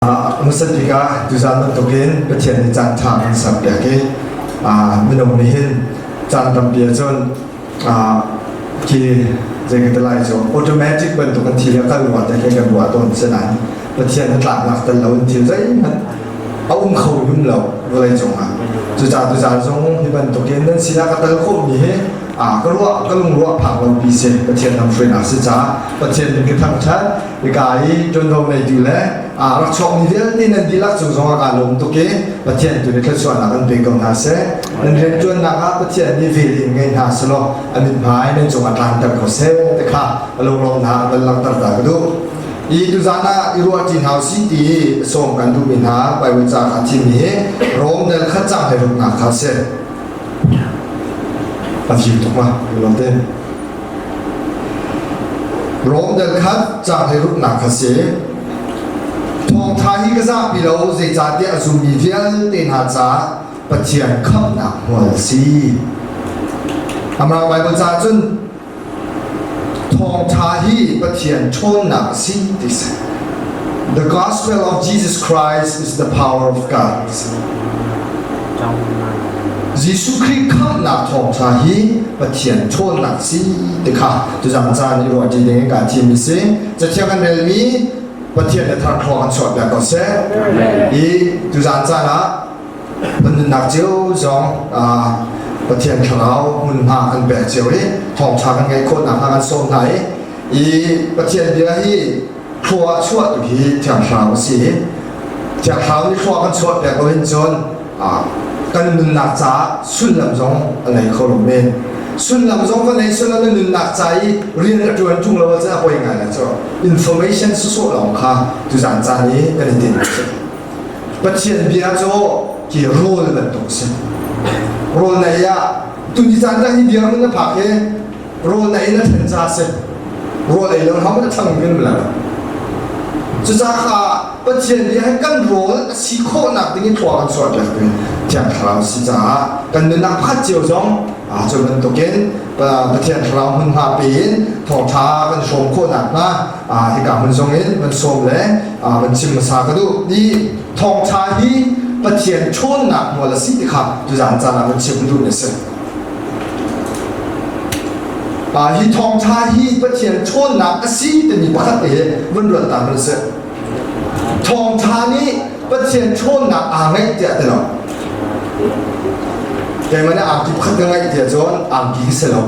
Hmasat bik ah tuzaan bantukin Pathian nih caan ṭha kan serpiak i minung nih hin caan tampi ahcun khi zei ka ti lai cu automatic bantuk in thil a kal rua te khi kan ruah tawn sinain Pathian hnatlaknak tel lo in thil zeihmanh a um kho hrim lo vawlei cungah. Cucaah tuzaan zong hi bantukin nan sinah ka tel khawhmi hi ka ruah ka lungruah phak lo pi si Pathian lamhruainak si caah Pathian min ka thangṭhat. Hika i ṭuanvo ngeitu le rak chuakmi vialte nan dihlak cung zongah kaa lawm tuk i Pathian tu nih thluachuahnak an pe ko hna seh. Nan rianṭuannak ah Pathian nih vel in ngei hna selaw a mithmai nan cungah tlanter ko seh ti kha a lunglawmhnak van langhter ta ka duh. I tuzaan ah i ruahṭi hna usih ti sawm kan duhmi hna Baibal ca kha thimmi hi Rom dal khat caang hleiruknak kha a si. A fim tuk ma, lawm te. Rom dal khat caang hleiruknak kha si. Thawngṭha hi ka zahpi lo, zeicahtiah a zummi vialte hna caah Pathian khamhnak hmual a si. Amah Baibal caah cun thawngṭha hi Pathian ṭhawnnak a si ti si. The gospel of Jesus Christ is the power of God. Jesuh Khrih khamhnak thawngṭha hi Pathian ṭhawnnak si ti kha tuzaan caan i ruahṭi ding in kaa thim i si. Cathiang kan relmi Pathian le thar thlawh kan chuahpiak ko seh. I tuzaan caan ah kan nunnak cio zong Pathian thlarau hmunhma kan pek cio i thawngṭha kan ngeih khawh nakhnga kan sawm hna i i Pathian bia hi thlua chuah tu hi Thiang Thlarau a si. Thiang Thlarau nih thlua kan chuah piak lo hin cun kan nunnak caah sullam zong a nei kho lo men. Sullam zong va nei sullam na nunnak ca i rian a ṭuan ṭung lo ahcun a poi ngai la cu. Information sawsawh lawng kha tuzaan caan i kan i tinh. Pathian bia cu ki rawl bantuk a si. Rawl nei ah tuni caan tang hi bia na phak hi rawl na ei na ṭhen ca si rawl ei lo hau na ṭhang kan la cucaah Pathian bia hi kan rawl a si khawhnak ding in thlua kan chuah piak tu Thiang Thlarau si caah kan nunnak pakhat cio zong cu bantukin Pathian Thlarau hmunhma pe in thawngṭha kan hrawm khawhnak hnga hika hmun zong in van sawm le van chim hmasa ka duh i thawngṭha hi Pathian ṭhawnnak hmual a si ti kha tuzaan caan ah van chim duh na si. Hi thawngṭha hi Pathian ṭhawnnak a si timi pakhat te hi vun ruat ta hmanh sih. Thawngṭha nih Pathian ṭhawnnak aa ngeih tiah ti lo. Keimah nih angki pakhat ka ngeih tiah cun angki ka si lo.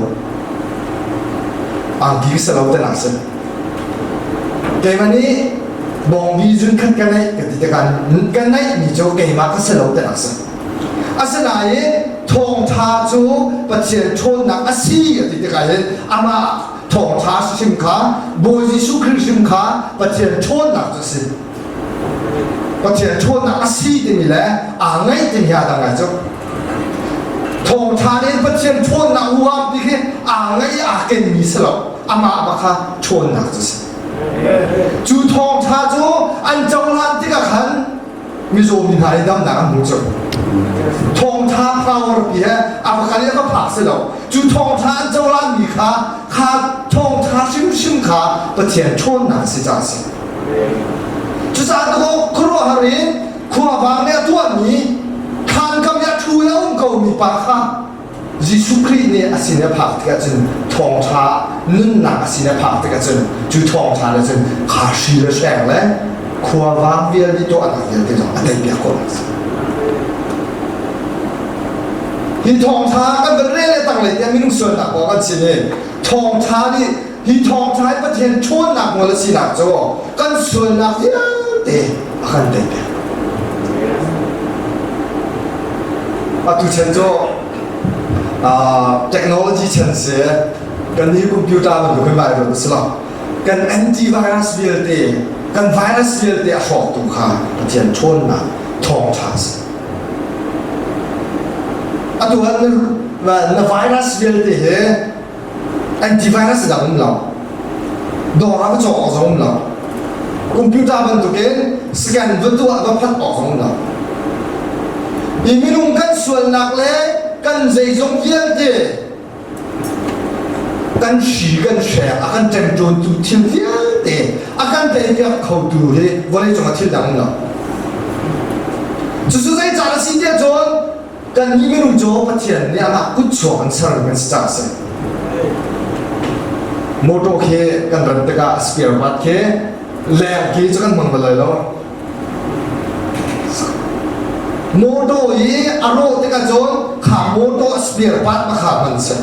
Angki ka si lo tinak si. Keimah nih bawngbi zun khat ka neih ka ti tikah ka neihmi cu keimah ka si lo tinak si. Asinain thawngṭha cu Pathian ṭhawnnak a si a ti tikah hin amah thawngṭha hrim kha Bawi Jesuh Khrih hrim kha Pathian ṭhawnnak cu a si. Pathian ṭhawnnak a si timi le aa ngaih timi hi aa dang ngai cu. Thawngṭha nih Pathian ṭhawnnak huam ti khi aa ngaih i aa kenmi si lo. Amah bak kha ṭhawnnak cu a si. Cu thawngṭha cu an cohlan tikah khan mizaw mi hna nih damnak an hmu cu thawngtha power pi he a va kal i a va phak si lo cu thawngtha an cohlan mi kha kha thawngtha hrimhrim kha Pathian ṭhawnnak si ca a si cucaah tuko khuaruahhar in khuavang nih a tuahmi thlan kam i a ṭhu i a um ko mi pa kha Jesuh Khrih nih a sin a phak tikah cun thawngṭha nunnak a sin a phak tikah cun cu thawngṭha le cun kha hri le hreng le khuavang vialte tuahnak vialte zong a teipiak khawh hna. Hi thawngṭha kan van rel le tanglei tiah minung sualnak kong kan chim i thawngṭha nih hi thawngṭha hi Pathian ṭhawnnak nawl a sinak cu kan sualnak vialte a kan teipiak. Atu chan cu technology chan si kan nih computer bantuk hin vai ruat si lo kan antivirus vialte kan virus vialte a hrawktu kha Pathian ṭhawnnak thawngṭha si. Atu ah na virus vialte hi antivirus dang um lo dawr ah va cawk awk zong um lo computer bantukin scan va tuah va phat awk zong um lo hi minung kan sualnak le kan zeizong vialte kan hri kan hrek a kan ṭemṭawntu thil vialte a kan teipiak khotu hi vawleicung ah thil dang um lo. Cucu zeicah a si tiah cun kannih minung cu Pathian nih amah kutchuak in ser kan si caah a si. Motor khi kan ran tikah spare part khi leng khi cu kan hmang bal lai lo. Motor i a rawh tikah cun kha motor spare part ma kha hman si.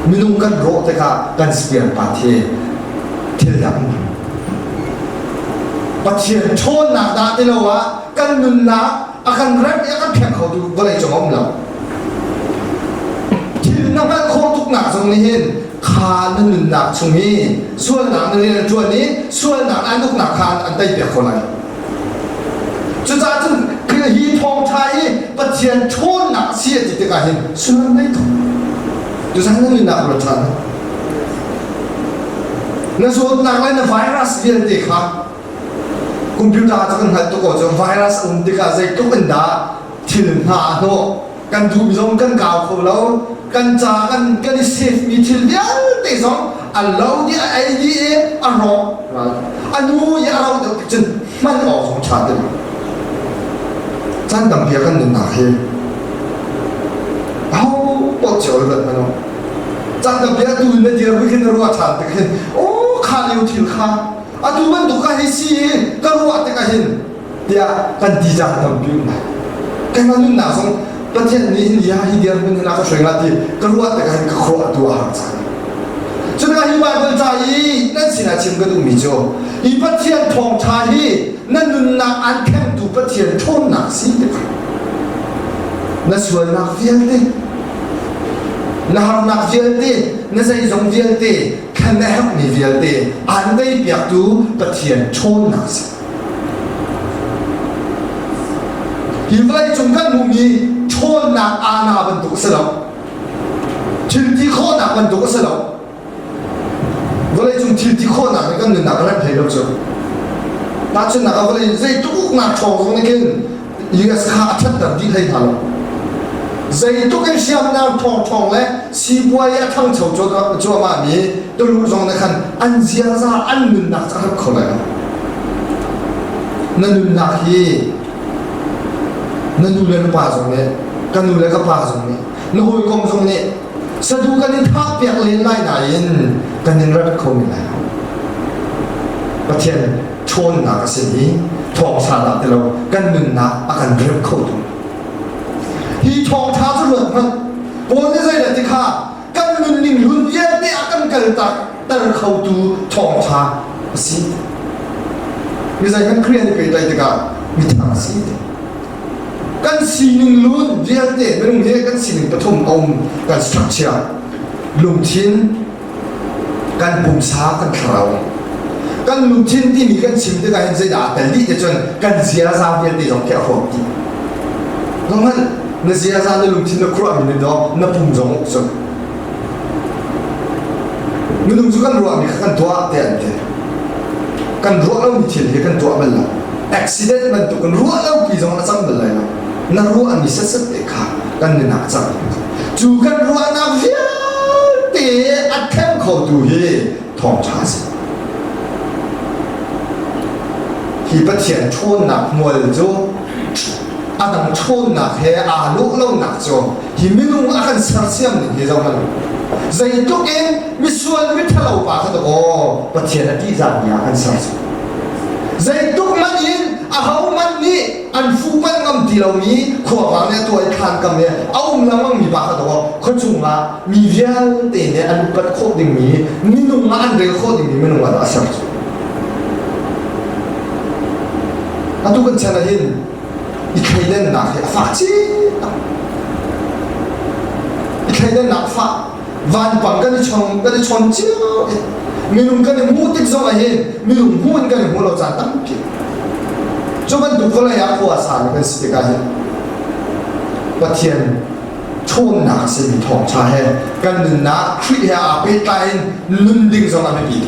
Minung kan rawh tikah kan spare part hi thil dang Pathian ṭhawnnak dah ti lo ah kan nunnak a kan remh i a kan phiang khotu vawlei cung a um lo. Thil na hngalh khawh tuknak zong nih hin kha na nunnak chung i sualnak na rian ṭuan i sualnak an uknak kha an tei piak kho lai. Cucaah cun hi thawngṭha i Pathian ṭhawnnak a si a ti tikah hin sullam ngei tuk. Cucaah na nunnak ruat ṭhan. Na zawtnak le na virus vialte kha computer cu kan hngalh tuk ko cu virus a um tikah zeitluk in dah thil hna a hnawh kan duhmi zong kan kau kho lo kan ca kan kan i save mi thil vialte zong a lo dih a ei dih i a rawk a nu i a ro deuh tik cun hman awk zong ṭha ti lo caan tampi ah kan nunnak hi aho paoh cio ruat hmanh u caan tampi ah tu na dir bu khin na ruah ṭhan tik hin aw kha lio thil kha atu bantuk ka hei si i ka ruah tikah hin tiah kan ti caan tampi um lai keimah nunnak zong Pathian nih hin ya hi dirhmun hin a ka hruai nga ti ka ruah tikah hin ka khuaruah tu a har cang cutikah hi Bible ca i nan sinah chim ka duhmi cu hi Pathian thawngṭha hi na nunnak an khengtu Pathian ṭhawnnak si tikah na sualnak vialte na harnak vialte na zeizong vialte khan na herhmi vialte aan teipiaktu Pathian ṭhawnnak si. Hi vawleicung kan hmuhmi ṭhawnnak aana bantuk a si lo. Thil ti khawhnak bantuk a si lo. Vawleicung thil ti khawhnak nih kan nunnak a remh hlei lo cu. Tahchunhnak ah vawlei zeitluk uknak ṭhawng zong nih khin US kha a ṭhatter dih hlei hna lo. Zeitluk in hriamnam ṭhawngṭhawng le sipuai a ṭhangcho cuahmahmi Tuluk zong nih khan an ziaza an nunnak cu a rat kho lai lo. Na nunnak hi na nu le na pa zong nih ka nu le ka pa zong nih na hawikom zong nih sadu kan in thah piak len lai nain kan in rat kho men lai lo. Pathian ṭhawnnak a si i thawngṭha dah ti lo kan nunnak a kan remh kho tu. Hi thawngṭha cu ruat hmanh. Paul nih zeidah ti kha kan nunning hlun vialte a kan kaltak ter khotu thawngṭha a si. Mi zei kan Khrih an i pehtlaih tikah mithar a si. Kan sining lun vialte minung hi kan sining pathum a um kan structure lungthin kan pumsa kan thlarau kan lungthin timi kan chim tikah hin zeidah aa tel dih ti cun kan ziaza vialte zong khi a hrawm dih. Nangman na ziaza na lungthin na khuaruahmi nih dawh na pum zong uk cun minung cu kan ruahmi kha kan tuah tiah an ti. Kan ruah lomi thil hi kan tuah bal lo. Accident bantuk in ruah lopi zong a cang bal lai lo. Na ruahmi setset te kha kan nunah a cang. Cu kan ruahnak vialte a thleng khotu hi thawngṭha a si. Hi Pathian ṭhawnnak hmual cu a dang ṭhawnnak he aa lawh lonak cu hi minung a kan sersiam ning hi zoh hmanh. Zeitluk in misual miṭhalo pa kha dawkaw Pathian a ṭihzahmi ah kan sersiam. Zeitluk man in ahohmanh nih an fuhpanh ngam ti lomi khuavang nih a tuah i thlan kam i a um lengmangmi pa kha dawkaw khuachung ah mi vialte nih an upat khawh dingmi minung ah an rel khawh dingmi minung ah a ser cu. Atu kan chan ah hin i thleidannak hi a fak chin. I thleidannak a fak. Vanpang kan i chong kan i chawn cio i minung kan i hmuh tik zong ah hin minung hmuh in kan i hmu lo caan tampi. Cu bantuk vawlei ah khua a sami kan si tikah hin Pathian ṭhawnnak a simi thawngṭha he kan nunnak Khrih he aa pehtlai in nun ding zong a biapi.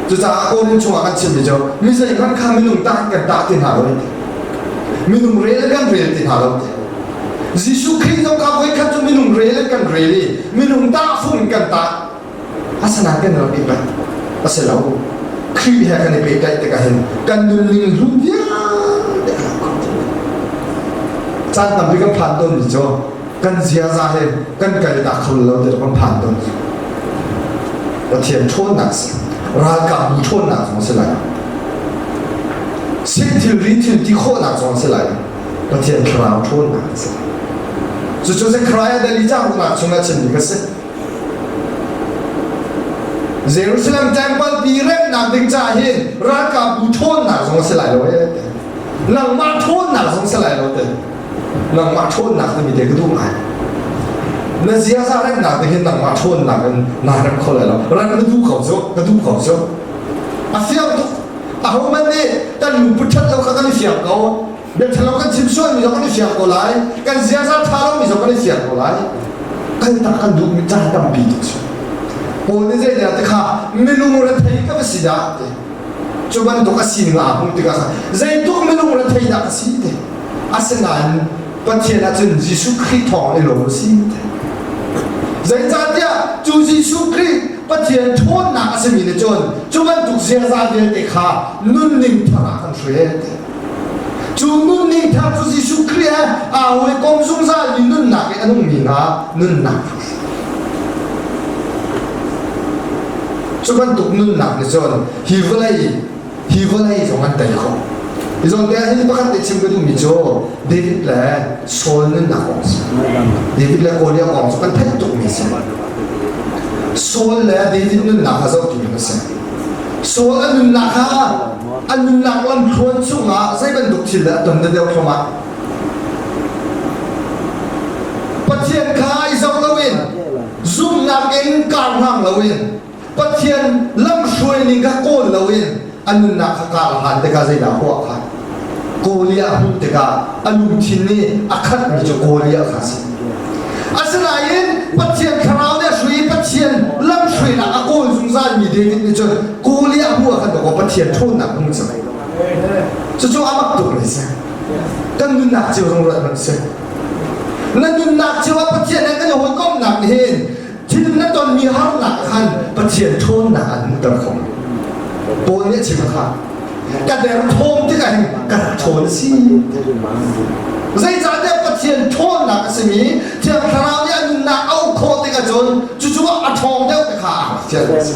Cucaah Korin chungah kan chimmi cu mi zeihmanh kha minung tah in kan tah ti hna lo ti. Minung rel in kan rel ti hna lo ti. Jesuh Khrih zong kha voikhat cu minung rel in kan rel i minung tahfung in kan tah. Asinain kan rak i pat. A si lo. Khrih he kan i pehtlaih tikah hin kan nunning hlun vialte a rak kho. Caan tampi kan phan tawn mi cu kan ziaza he kan kaltak kho lo ti kan phan tawn. Pathian ṭhawnnak si. Ralkap bu ṭhawnnak zong si lai. Seh thilri thil ti khawhnak zong si lai. Pathian thlarau ṭhawnnak a si. Cucu Zechariah dali cauknak chungah chimmi ka si. Jerusalem temple pi remnak ding ca hin ralkapbu ṭhawnnak zong a si lai lo ee. Nangmah ṭhawnnak zong si lai lo te. Nangmah ṭhawnnak timi te ka duh ngai. Na ziaza remnak te hin nangmah ṭhawnnak in naa rem kho lai lo. Rem na duh ko cu, ka duh ko cu. A fiang tuk. Ahohmanh nih kan lungput ṭhat lo kha kan i fiang ko. Bia ṭhalo kan chim sualmi zong kan i fiang ko lai. Kan ziaza ṭha lomi zong kan i fiang ko lai. Kan tak kan duhmi caan tampi tuk si. Paul nih zeidah ti kha minung rethei ka va si dah ti. Cu bantuk a sining aa hmuh tikah zeitluk minung rethei dah ka si ti. Asinain Pathian ahcun Jesuh Khrih thawng i lawm a si ti. Zeicahtiah cu Jesuh Khrih Pathian ṭhawnnak a simi nih cun cu bantuk ziaza vialte kha nunning thar ah kan hruai ti. Cu nunning thar cu Jesuh Khrih he aa hawikom zungzalmi nunnak i a nungmi hna nunnak Cu bantuk nunnak nih cun hi vawlei hi vawlei zong an tei khawh. Hi zawn te ah hin pakhat te chim ka duhmi cu David le Saul nunnak kong si. David le Goliath kong cu kan theih tukmi si. Saul le David nunnak kha zoh tu a si. Saul a nunnak kha a nunnak lamthluan chungah zei bantuk thil dah a ton deuh thluahmah. Pathian kha i zoh loin zumhnak in kar hlang loin Pathian lamhruai ning kha kawl loin a nunnak kha kar a hlan tikah zeidah huah kha Goliath hmuh tikah a lungthin nih a khatmi cu Goliath kha a si. Asinain Pathian thlarau nih a hrui i Pathian lamhruainak a kawl zungzalmi David nih cun Goliath hmuh ah khan dawkaw Pathian ṭhawnnak hmu cang. Cucu a mak tuk mi si. Kan nunnak cio zong ruat hmanh si. Na nunnak cio ah Pathian he kan i hawikomhnak nih hin Thil na tonmi harnak khan Pathian ṭhawnnak an hmuhter kho. Paul nih a chim kha ka derthawm tikah hin ka rak ṭhawn a si. Zeicahtiah Pathian ṭhawnnak a simi Thiang Thlarau nih a nunnak a uk khawh tikah cun cucu a ṭhawng deuh ti kha a rak fial a si.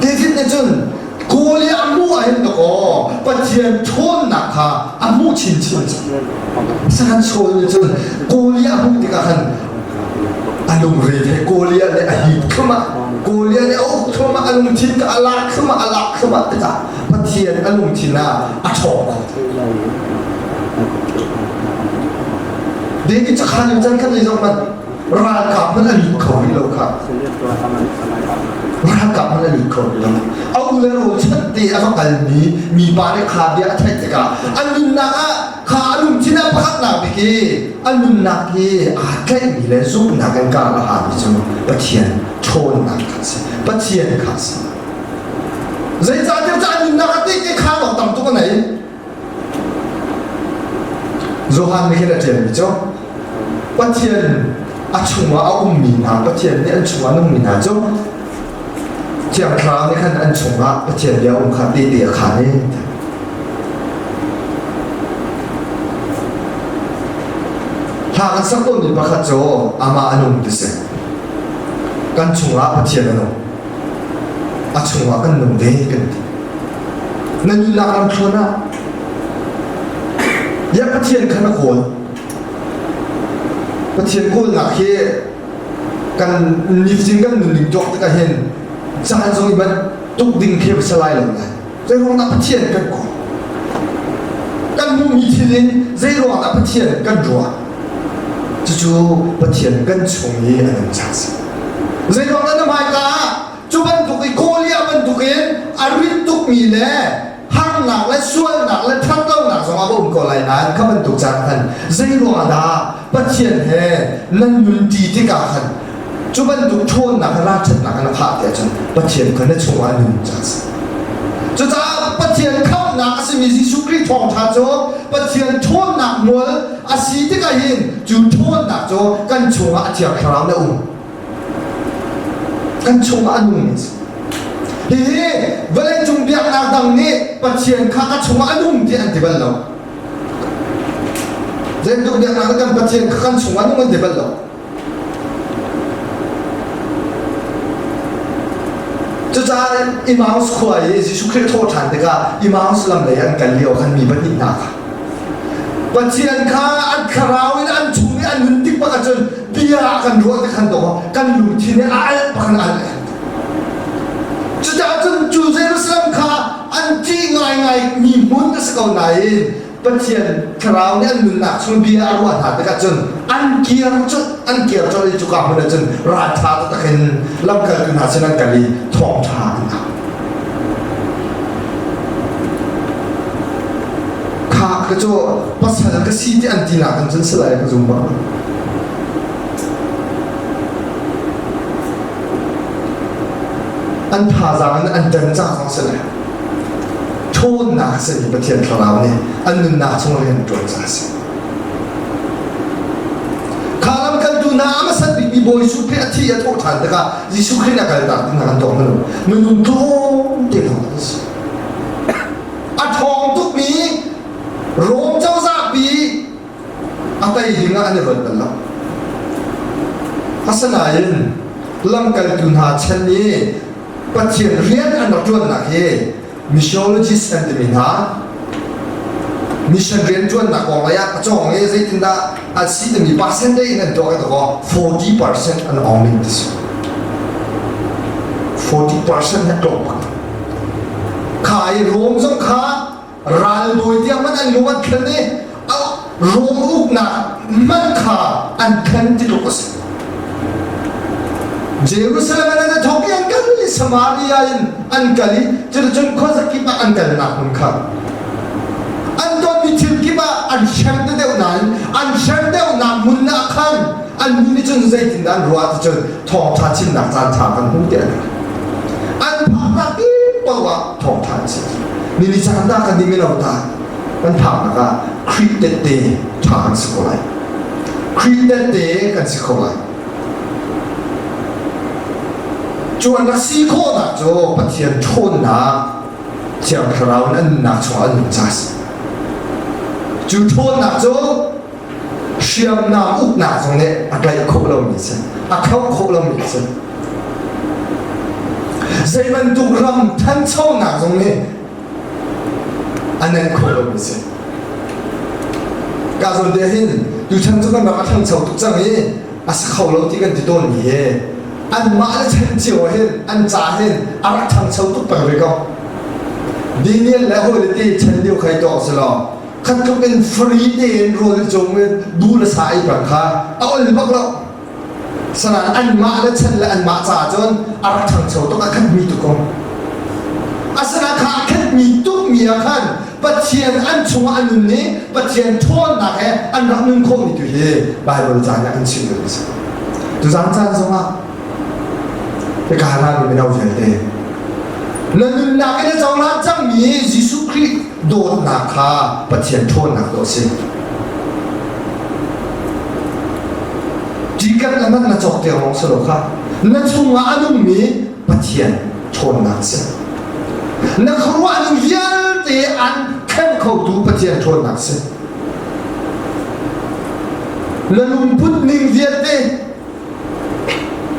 David nih cun Kawl i a hmuh ah hin dakaw Pathian ṭhawnnak kha a hmuh chinchin cang. Sahan Saul nih cun Kawl i a hmuh tikah khan a lungre thei Goliath nih a hip thluahmah Goliath nih a uk thluahmah a lungthin kha a lak thluahmah a lak thluahmah tikah Pathian a lungthin ah a ṭhawng kho. David cu kha lio caan khan zeizong hmanh ralkap hmanh a lut kho rih lo kha. Ralkap hmanh a lut kho rih lo. A u le rawl chanh te a va kalmi mipa nih kha bia a theih tikah a nunnak ah kha a lungthin ah pakhatnak bik hi a nunnak hi aa tlaihmi le zumhnak in kar a hami cu Pathian ṭhawnnak kha a si Pathian kha a si zeicahtiah cu a nunnak a tehte khaan awk tam tuk a nei Johan nih khin a ṭialmi cu Pathian a chungah a ummi hna Pathian nih an chungah a nungmi hna cu Thiang Thlarau nih khan an chungah Pathian bia um kha tehte a khaan i Hla kan sak tawnmi pakhat cu amah a nung ti si. Kan chungah Pathian a nung. A chungah kan nung ve kan ti. Na nunnak lamthluan ah ya Pathian kha na kawl. Pathian kawlnak hi kan nifatin kan nunning tuak tikah hin caan zong i tuk ding khi si lai lo lai. Zeiruang dah Pathian kan kawl? Kan hmuhmi thil in zeiruang dah Pathian kan ruah? Cucu Pathian kan chung i a nung cang si. Zeiruang dah na hmaika ah cu bantuk i Goliath bantukin a rit tukmi le harnak le sualnak le ṭhatlonak zong a va um ko lai nain kha bantuk caan khan zeiruang dah Pathian he nan nunṭi tikah khan cu bantuk ṭhawnnak le ralṭhatnak in a khah ti ahcun Pathian kha na chungah a nun ca a si. Cucaah Pathian khamhnak a simi Jesuh Khrih thawngṭha cu Pathian ṭhawnnak mual a si tikah hin cu ṭhawnnak cu kan chungah a Thiang Thlarau nih a um. Kan chungah a nungmi a si. Hihi vawleicung biaknak dang nih Pathian kha ka chungah a nung tiah an ti bal lo. Zeibantuk biaknak nih kan Pathian kha kan chungah nung an ti bal lo. Cucaah Emmaus khua i Jesuh Khrih thawh ṭhan tikah Emmaus lam lei an kal lio khan mi pahnih hna kha Pathian kha an thlarau in an chung i an nun tik bak ahcun bia ah kan ruah ti khan dawh kan lungthin i a alh bak in alh. Cucaah cun cu Jerusalem kha an ṭih ngaingai mi hmun a si ko nain Pathian thlarau nih an nunnak chung bia a ruah hna tikah cun an kir cu an kir colh i cuka hmun ah cun ralṭha taktak in lamkaltu hna sin an kal i thawngṭha an au. Kha ka cu pasal ka si ti an ti nak in cun si lai ka zum bak. An thazaang in an ṭan cang zong si lai. Ṭhawnnak a simi Pathian Thlarau nih an nunnak chung rian a ṭuan caah a si. Kha lamkaltu hna a hmasat bikmi Bawi Jesuh Khrih a thi a thawh ṭhan tikah Jesuh Khrih na kaltak ding an tuak hnu minung tlawmte lawng an si. A ṭhawng tukmi Rom cozah pi a tei ding ah an i ruat bal lo. Asinain lamkaltu hna chan i Pathian rian an rak ṭuannak hi missiologist an timi hna mission rian ṭuannak kong lei ah a cawng i zeitindah a si timi percentage in an tuak i takaw 40% an awng ning ti si. 40% hi tlawm bak. Kha i Rom zong kha ralbawi tiang man an lung an thlen i Rom uknak man kha an thlen ti tluk a si. Jerusalem in an thawk i an kal i Samaria in an kal i cuticun khuazakip ah an kalnak hmun kha an tonmi thil kip ah an hrem te deuh nain an hrem deuhnak hmun ah khan an nu nih cun zeitindah an ruah ti cun thawngṭha chimnak caan ṭha kan hmu ti an an phaknak kip paoh ah thawngṭha an chim ni ni caan dah kan nih mino ta kan phaknak ah Khrih tette ṭha kan si ko lai Khrih tette kan si kho lai cu an rak si khawhnak cu Pathian ṭhawnnak Thiang Thlarau in an nunnak chungah an nun ca a si cu ṭhawnnak cu hriamnam uknak zong nih a tlaih khawh lomi a si a kho khawh lomi a si zei bantuk ram thanchonak zong nih a nenh khawh lomi a si ka zawn te hin tuchan cu kan ram a ṭhangcho tuk cang i a si kho lo ti kan ti tawnmi hi anmah le chan cio hin an ca hin a rak ṭhangcho tuk peng ve ko Daniel le hawi le ti chan lio khai tuak si law khat tluk in free tein rawl i cawm i bu le sa ei peng kha a ol bak lo sanan anmah le chan le anmah caah cun a rak ṭhangcho tuk a khat mi tuk ko asina kha a khat mi tuk mi ah khan Pathian an chungah an nun i Pathian ṭhawnnak he an rak nun khawh mi tu hi Bible ca nih an chim mi a si tuzaan caan zongah Hika rami mino vialte na nunnak in a cohlan cangmi Jesuh Khrih dawtnak kha Pathian ṭhawnnak dawh a si. Tikat le man na cawk tiang lawng si lo kha na chungah a nungmi Pathian ṭhawnnak a si. Na khuaruah ning vialte an thleng khotu Pathian ṭhawnnak a si. Na lungput ning vialte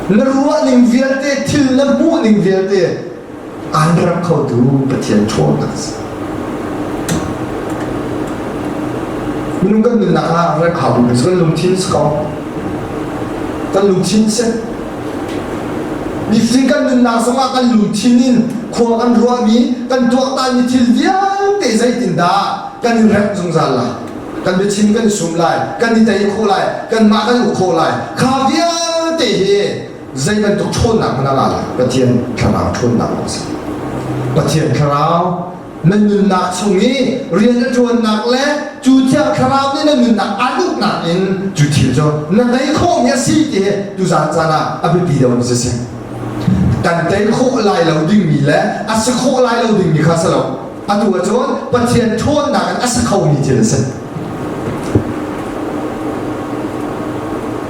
Na ruahning vialte, thil na hmuhning vialte aan ram khotu Pathian ṭhawnnak a si. Minung kan nunnak ah rem hau bik cu kan lungthin si ko. Kan lungthin si. Nifatin kan nunnak zongah kan lungthin in khua kan ruahmi, kan tuaktanmi thil vialte zeitindah kan i remh zungzal lai. Kan biachim kan i sum lai, kan i tei khawh lai, kanmah kan uk khawh lai. Kha vialte hi zei bantuk ṭhawnnak hmanh a la lai. Pathian thlarau ṭhawnnak a si. Pathian thlarau na nunnak chung i rian a ṭuannak le cu thiang thlarau nih na nunnak aan uknak in cu thil cu na tei khawhmi a si ti hi tuzaan caan ah a biapi deuhmi cu si. Kan tei khawh lai lo dingmi le a si khawh lai lo dingmi kha si lo. Atu ahcun Pathian ṭhawnnak in a si khomi thil a si.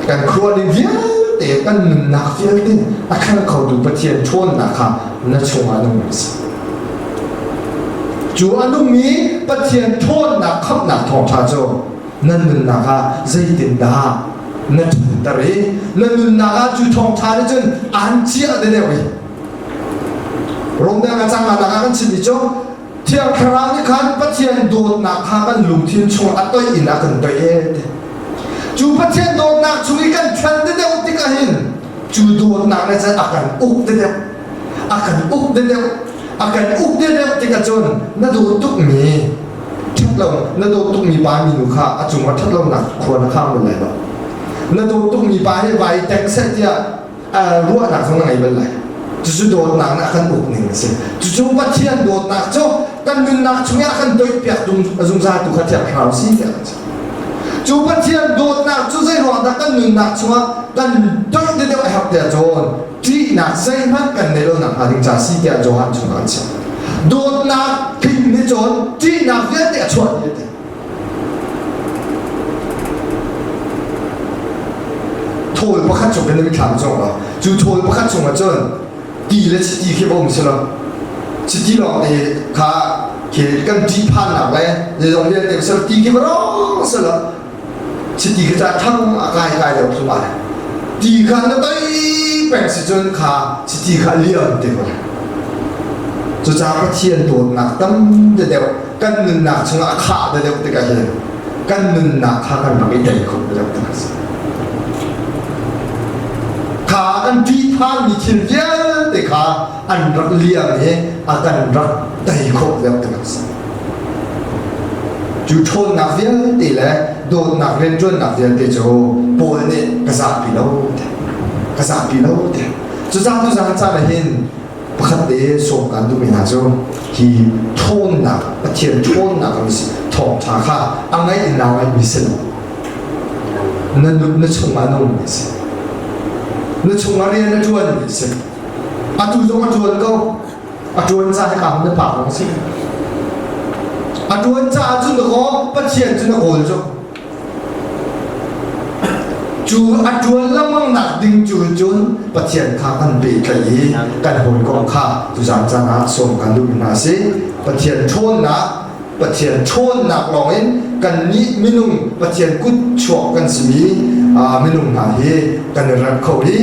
Kan khuaruahning vialte, kan nunnak vialte a thleng khotu Pathian ṭhawnnak kha na chungah nung a si. Cu a nungmi Pathian ṭhawnnak khamhnak thawngṭha cu. Nan nunnak ah zeitindah na ṭhanter i na nunnak ah cu thawngṭha nih cun aan ciah deuh i Romdang a cang ah kan chimmi cu Thiang Thlarau nih khan Pathian dawtnak kha kan lungthin chung a toih in a kan toih e ti. Cu Pathian dawtnak chung i kan ṭhan deuh tikah hin cu dawtnak nih cun a kan uk deuh a kan uk deuh a kan uk deuh tikah cun na dawt tukmi ṭhat lo na dawt tukmi pa minu kha a cungah ṭhat lonak khua na khang bal lai lo. Na dawt tukmi pa hi vai teng seh tiah ruahnak zong na ngei bal lai. Cucu dawtnak nih a kan uk ning a si. Cucu Pathian dawtnak cu kan nunnak chungah a kan doihpiak zungzal tu kha Thiang Thlarau si tiah kan chim. Cu Pathian dawtnak cu zei ruang dah kan nunnak chungah kan doih deuh a herh tiah cun ṭihnak zeihmanh kan neih lonak hnga ding ca si tiah Johan chungah an chim. Dawtnak tling nih cun ṭihnak vialte a chuah dih a ti. Thawl pakhat chung in na mitthlam cung ah cu thawl pakhat chungah cun ti le chiti khi va um si lo chiti lawng te kha khi kan ṭihphannak le zeizong vialte si lo ti khi va rawng si lo chiti khi ca thang a kai kai lo thum ah ti kha na tei peng si cun kha chiti kha liam te ko cucaah Pathian dawtnak tam deuh kan nunnak chungah a khah deuh tikah hin kan nunnak kha kan rak i tei kho deuh tikah si kha kan ṭihphanmi thil vialte kha an rak liam i a kan rak tei khawh deuh tikah si cu ṭhawnnak vialte le dawtnak rianṭuannak vialte cu Paul nih ka zahpi lo te ka zahpi lo te cucaah tuzaan caan ah hin pakhat te sawm kan duhmi hna cu hi ṭhawnnak Pathian ṭhawnnak a si thawngṭha kha a ngaih in naa ngaihmi si lo na na chungah na ummi si na chungah rian na ṭuanmi si atu zong a ṭuan ko a ṭuan ca hi kam na phak lawng si a ṭuan caah cun na kaw Pathian cu na kawl cu Cu a ṭuan lengmang nak ding cu cun Pathian kha kan pehtlaih i kan hawikom kha tuzaan caan ah sawm kan duhmi hna a si. Pathian ṭhawnnak, Pathian ṭhawnnak lawngin kannih minung Pathian kut chuak kan simi minung hna hi kan i rem kho i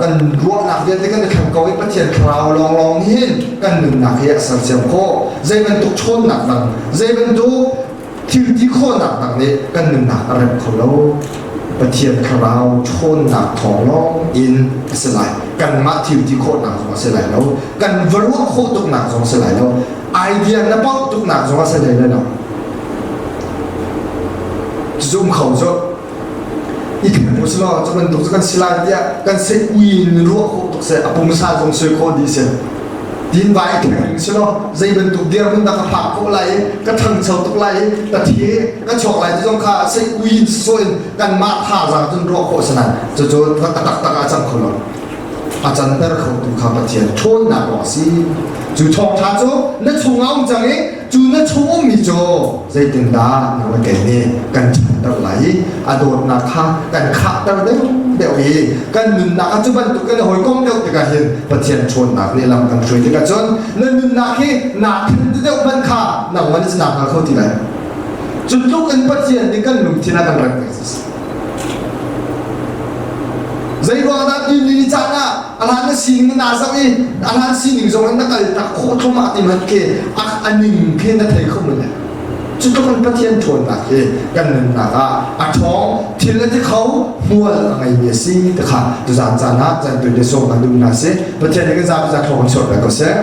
kan ruahnak vialte kan i thleng ko i Pathian thlarau lawnglawng hin kan nunnak hi a sersiam khawh. Zei bantuk ṭhawnnak dang, zei bantuk thil ti khawhnak dang nih kan nunnak a remh kho lo. Pathian thlarau ṭhawnnak thawng lawng in a si lai. Kanmah thil ti khawhnak zong a si lai lo. Kan va ruah khawh tuknak zong a si lai lo. Idea na pauh tuknak zong a si lai lo. Zum kho cu i thleng u silaw cu bantuk cu kan si lai tiah kan se ui in ruah khawh tuk seh a pungsa zong sui khawh dih si tin vai i thleng silaw zei bantuk dirhmun dah ka phak khawh lai i ka ṭhangcho tuk lai i ka thi ka chuak lai ti zong kha sei ui in so in kanmah thazaang cun ruah khawh si nain cucu tak tak ah cang kho lo a canter khotu kha Pathian ṭhawnnak ruang a si. Cu thawngṭha cu na chungah um cang i cu na chung ummi cu zeitindah nang le kei nih kan ṭhanter lai i a dawtnak kha kan khahter deuh deuh i kan nunnak ah cu bantuk kan i hawikom deuh tikah hin Pathian ṭhawnnak nih lam kan hruai tikah cun na nunnak hi naa then deuh hmanh kha nangmah nih naa hngal kho ti lai. Cu tluk in Pathian nih kan lungthin a kan rengh Zeiruang dah tuni ni caan ah a hlan na sining na zoh i a hlan sining zong in na kal tak khawh thluahmah ti hmanh khi a ning khi na thei kho mun Cu tluk in Pathian ṭhawnnak hi kan nunnak ah a ṭhawng thil a ti kho hmual a ngeimi a si ti kha tuzaan caan ah zan tu sawm kan duh hna si Pathian nih kan zapi za ṭhawng in chuah ko seh.